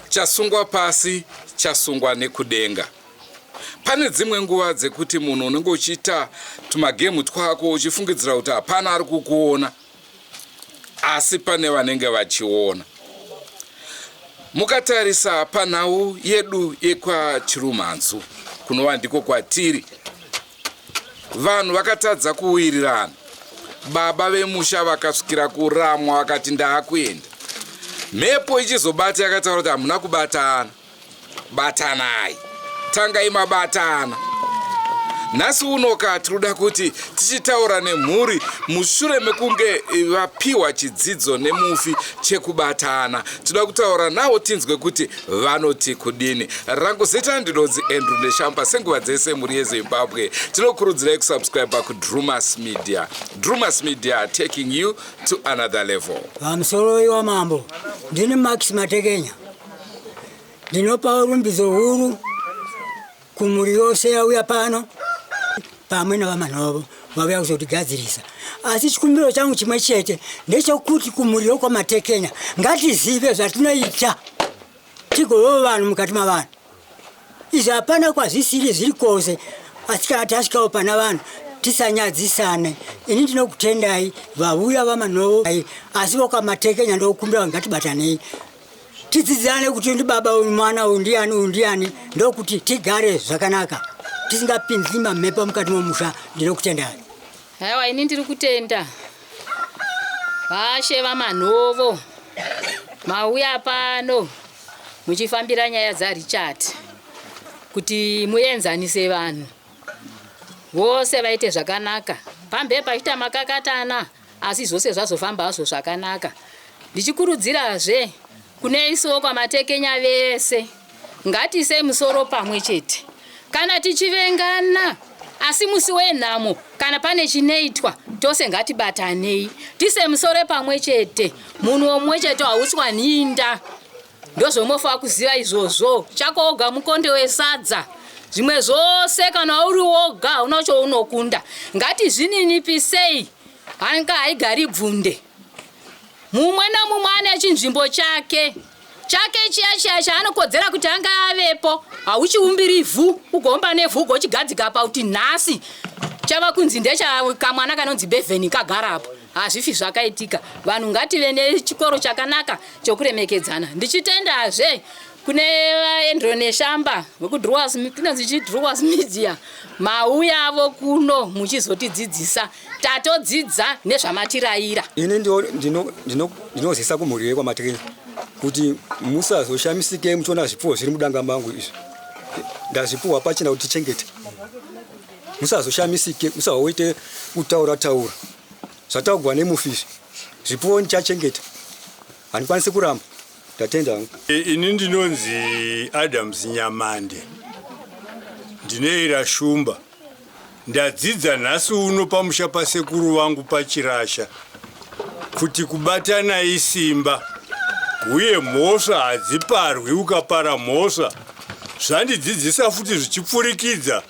Chasungwa pasi chasungwa nekudenga. Pane dzimwe nguva dzekuti munhu unenge uchiita tumagemu twako uchifungidzira kuti hapana ari kukuona, asi pane vanenge vachiona. Mukatarisa panhau yedu yekwaChirumhanzu, kunova ndiko kwatiri, vanhu vakatadza kuwirirana. Baba vemusha vakasvikira kuramwa vakati ndaakuenda. Mhepo ichizobata yakataura kuti hamuna kubatana. Batanai. Tangai mabatana. Nhasi unoka tinoda kuti tichitaura nemhuri mushure mekunge vapiwa chidzidzo nemufi chekubatana. Tinoda kutaura navo tinzwe kuti vanoti kudini. Rangu zita ndinonzi Andrew Neshamba. Senguva dzese mhuri yeZimbabwe tinokurudzirai kusubscribe kuDrumas Media. Drumas Media taking you to another level. Pamusoroi wamambo, ndini Max Matekenya. Ndinopa rumbidzo huru kumhuri yose yauya pano pamwe navaManhovo vauya kuzotigadzirisa. Asi chikumbiro changu chimwe chete ndechokuti kumhuri yokwaMatekenya ngatizive zvatinoita tigovewo vanhu mukati mavanhu. Izvi hapana kwazvisiri zviri kwose, asi kana tasvikawo pana vanhu tisanyadzisane. Ini ndinokutendai vauya vaManhovo, asi vokwaMatekenya ndokumbira ngatibatanei tidzidzane kuti ndi baba uyu mwana uyu ndiani uyu ndiani, ndokuti tigare zvakanaka tisingapinzi mamhepo mukati momusha. Ndinokutendai. Haiwa, ini ndiri kutenda vashe vaManhovo mauya pano muchifambira nyaya dzaRichard kuti muenzanise vanhu vose vaite zvakanaka. Pambe pachiita makakatana, asi zvose zvazofamba hazvo zvakanaka. Ndichikurudzirazve kune isuwo kwaMatekenya vese, ngatiisei musoro pamwe chete. Kana tichivengana, asi musi wenhamo kana pane chinoitwa, tose ngatibatanei tise musoro pamwe chete. Munhu womwe chete hautswa nhinda, ndozvomofa kuziva izvozvo. Chako woga mukonde wesadza, zvimwe zvose kana uri woga hauna chounokunda. Ngatizvininipisei, hanga haigari bvunde. Mumwe nomumwe ane chinzvimbo chake chake chiya chiya chaanokodzera kuti anga avepo. Hauchiumbiri ivhu ugoumba nevhu ugochigadzika pa kuti nhasi chava kunzi ndechakamwana kanonzi Bevheni kagarapo. Hazvifi zvakaitika. Vanhu ngative nechikoro chakanaka chokuremekedzana. Ndichitendazve kune Andrew Neshamba vekudruwas, Druwas Media, mauyavo kuno muchizotidzidzisa. Tatodzidza nezvamatirayira. Ini ndinozisa kumhuri yekwaMatekenya kuti musazoshamisike muchiona zvipfuwo zviri mudanga mangu izvi. Ndazvipuhwa pachena kuti tichengete. Musazoshamisike, musazoite kutaura taura. Zvataugwa nemufi izvi. Zvipfuwo ndichachengeta. Handikwanisi kuramba. Ndatenda hangu. Ini ndinonzi Adams Nyamande. Ndinoera Shumba. Ndadzidza nhasi uno pamusha pasekuru vangu paChirasha kuti kubatana isimba uye mhosva hadziparwi ukapara mhosva. Zvandidzidzisa futi zvichipfurikidza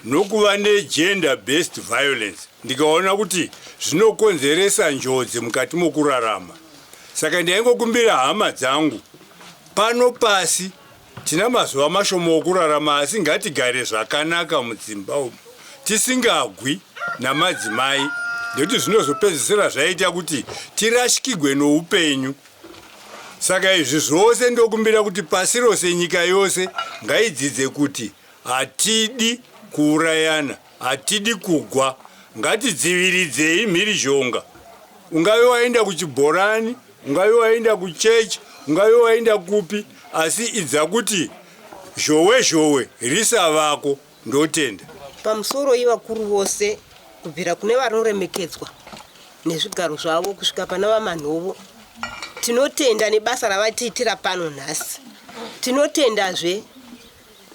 nokuva negender based violence, ndikaona kuti zvinokonzeresa njodzi mukati mokurarama. Saka ndaingokumbira hama dzangu pano pasi, tina mazuva mashoma okurarama, asi ngatigare zvakanaka mudzimba umu tisingagwi namadzimai, nekuti zvinozopedzisira zvaita kuti tirashikigwe noupenyu. Saka izvi zvose ndokumbira kuti pasi rose, nyika yose ngaidzidze kuti hatidi kuurayana, hatidi kugwa, ngatidziviridzei mhirizhonga. Ungave waenda kuchibhorani, ungave waenda kuchechi, ungave waenda kupi, asi idza kuti zhowe zhowe risavako. Ndotenda. Pamusoroi vakuru vose kubvira kune vanoremekedzwa nezvigaro zvavo kusvika pana VaManhovo. Tinotenda nebasa ravatiitira pano nhasi. Tinotendazve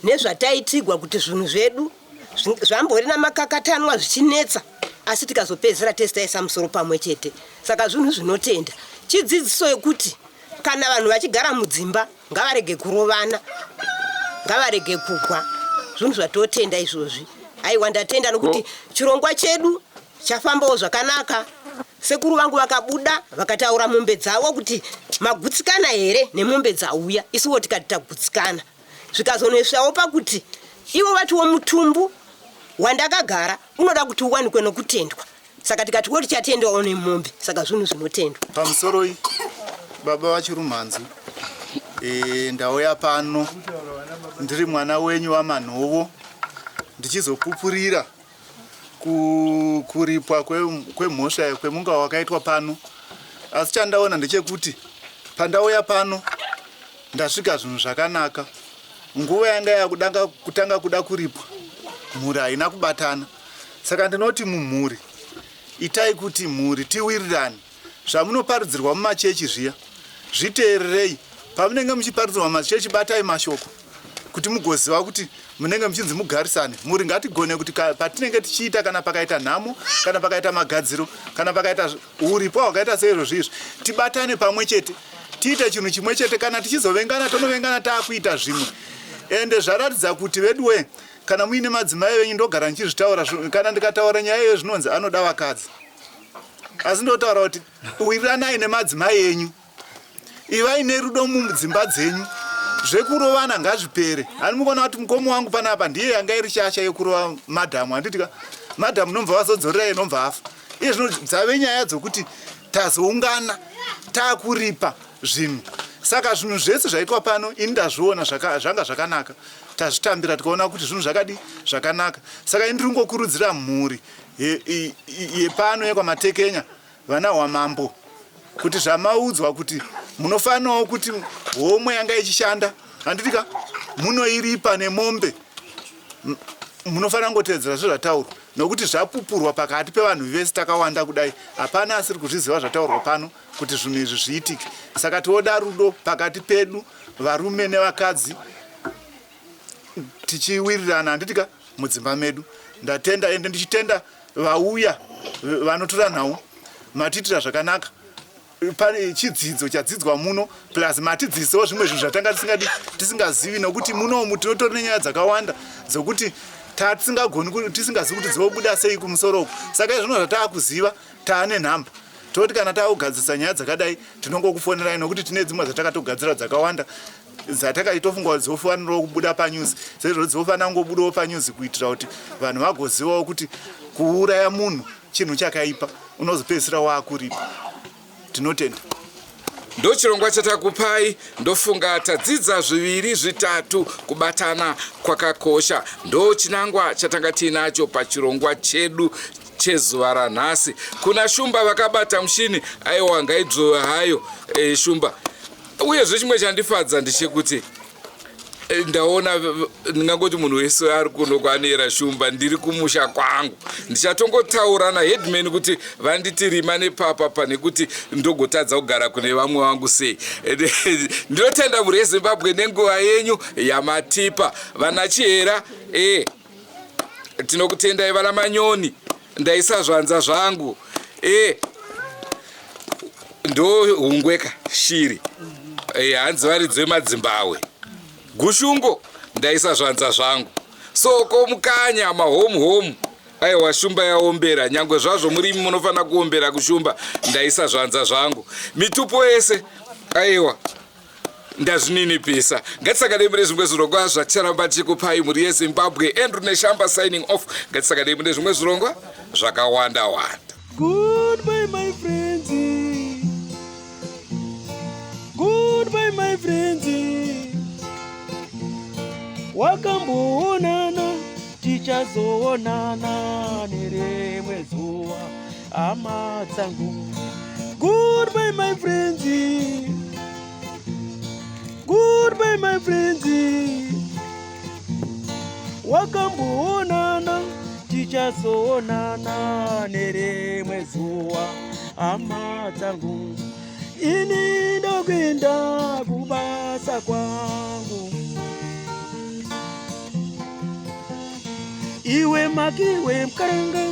nezvataitigwa kuti zvinhu zvedu zvambori namakakatanwa zvichinetsa asi tikazopedzisira tese taisa musoro pamwe chete. Saka zvinhu zvinotenda. Chidzidziso yekuti kana vanhu vachigara mudzimba ngavarege kurovana ngavarege kugwa zvinhu zvatotenda izvozvi aiwa ndatenda nokuti chirongwa chedu chafambawo zvakanaka sekuru vangu vakabuda vakataura mombe dzavo kuti magutsikana here nemombe dzauya isuwo tikati tagutsikana zvikazonesvawo pakuti ivo vatiwo mutumbu wandakagara unoda kuti uwanikwe nokutendwa saka tikatiwo tichatendawo nemombe saka zvinhu zvinotendwa. Pamusoroi baba vaChirumhanzu e, ndauya pano ndiri mwana wenyu waManhovo ndichizopupurira kuripwa kwemhosva kwemunga wakaitwa pano asi chandaona ndechekuti pandauya pano ndasvika zvinhu zvakanaka nguva yanga yakudanga kutanga kuda kuripwa mhuri haina kubatana Saka ndinoti mumhuri itai kuti mhuri tiwirirane. Zvamunoparidzirwa mumachechi zviya zviteererei. Pamunenge muchiparidzirwa mumachechi batai mashoko kuti mugoziva kuti munenge muchinzi mugarisane. Mhuri ngatigone kuti patinenge tichiita kana pakaita nhamo kana pakaita magadziro kana pakaita uripo hwakaita seizvozvi izvi tibatane pamwe chete tiite chinhu chimwe chete. Kana tichizovengana tonovengana taakuita zvimwe. Ende zvaratidza kuti veduwee Kana muine madzimai venyu ndogara ndichizvitaura kana ndikataura nyaya iyoyo zvinonzi anoda vakadzi asi ndotaura kuti wiriranai nemadzimai enyu ivai nerudo mudzimba dzenyu zvekurovana ngazvipere hani mukuona kuti mukoma wangu panapa ndiye yanga iri shasha yekurova madhamu handiti ka madhamu nomva vazodzorera inomva afa iye zvino dzave nyaya dzokuti tazoungana takuripa zvinhu saka zvinhu zvese zvaitwa pano ini ndazviona zvanga zvakanaka tazvitambira tikaona kuti zvinhu zvakadi zvakanaka saka ini ndiri kungokurudzira mhuri yepano yekwamatekenya vana hwamambo kuti zvamaudzwa kuti munofanirawo kuti homwe yanga ichishanda handiti ka munoiripa nemombe munofanira kungotevedzera zvezvataurwa nokuti zvapupurwa pakati pevanhu vese takawanda kudai hapana asiri kuzviziva zvataurwa pano kuti zvinhu izvi zviitike saka tioda rudo pakati pedu varume nevakadzi tichiwirirana handitika mudzimba medu ndatenda ende ndichitenda vauya vanotora nhau matiitira zvakanaka pane chidzidzo chadzidzwa muno plus matidzidzisawo zvimwe zvinhu zvatanga tisingadi tisingazivi nokuti munomu tinotori nenyaya dzakawanda dzokuti tatisingagoni tisingazivi kuti dzobuda sei kumusoro uku saka izvino zvataakuziva taane nhamba toti kana taakugadzirisa nyaya dzakadai tinongokufonerai nokuti tine dzimwe dzatakatogadzira dzakawanda dzatakaitofunga kuti dzofanirawo kubuda panews sezvo dzofanira kungobudawo panews kuitira kuti vanhu vagozivawo kuti kuuraya munhu chinhu chakaipa unozopedzisira waakuripa tinotenda. Ndochirongwa chatakupai, ndofunga tadzidza zviviri zvitatu. Kubatana kwakakosha, ndo chinangwa chatanga tiinacho pachirongwa chedu chezuva ranhasi. Kuna Shumba vakabata mushini, aiwa ngaidzvove hayo e, Shumba. Uyezve chimwe chandifadza ndechekuti eh, ndaona ndingangoti munhu wese ari kuno kwanoera Shumba, ndiri kumusha kwangu, ndichatongotaura naheadman kuti vanditi rima nepapa pane kuti ndogotadza kugara kune vamwe vangu sei. Ndinotenda mhuri yeZimbabwe nenguva yenyu yamatipa. Vana Chihera, e tinokutendai. Vana Manyoni, ndaisa zvanza zvangu. E ndo hungweka shiri e, hanzi varidzi vemadzimbahwe gushungo, ndaisa zvanza zvangu. Soko mukanya mahomu homu, aiwa Shumba yaombera, nyangwe zvazvo murimi munofanira kuombera kuShumba, ndaisa zvanza zvangu. Mitupo yese, aiwa ndazvininipisa. Ngatisanganei mune zvimwe zvirongwa zvaticharamba tichikupai mhuri yeZimbabwe. Andrew Neshamba signing off. Ngatisanganei mune zvimwe zvirongwa zvakawanda wanda. Goodbye my friends. Goodbye my friends. Wakamboonana tichazoonana nerimwe zuva hama dzangu. Goodbye my friends. Goodbye my friends. Wakamboonana. Tichazoonana nerimwe zuva hama dzangu. Ini ndokuenda kubasa kwangu. Iwe makiwe mkaranga.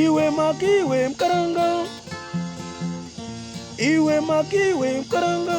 Iwe makiwe mkaranga. Iwe makiwe mkaranga.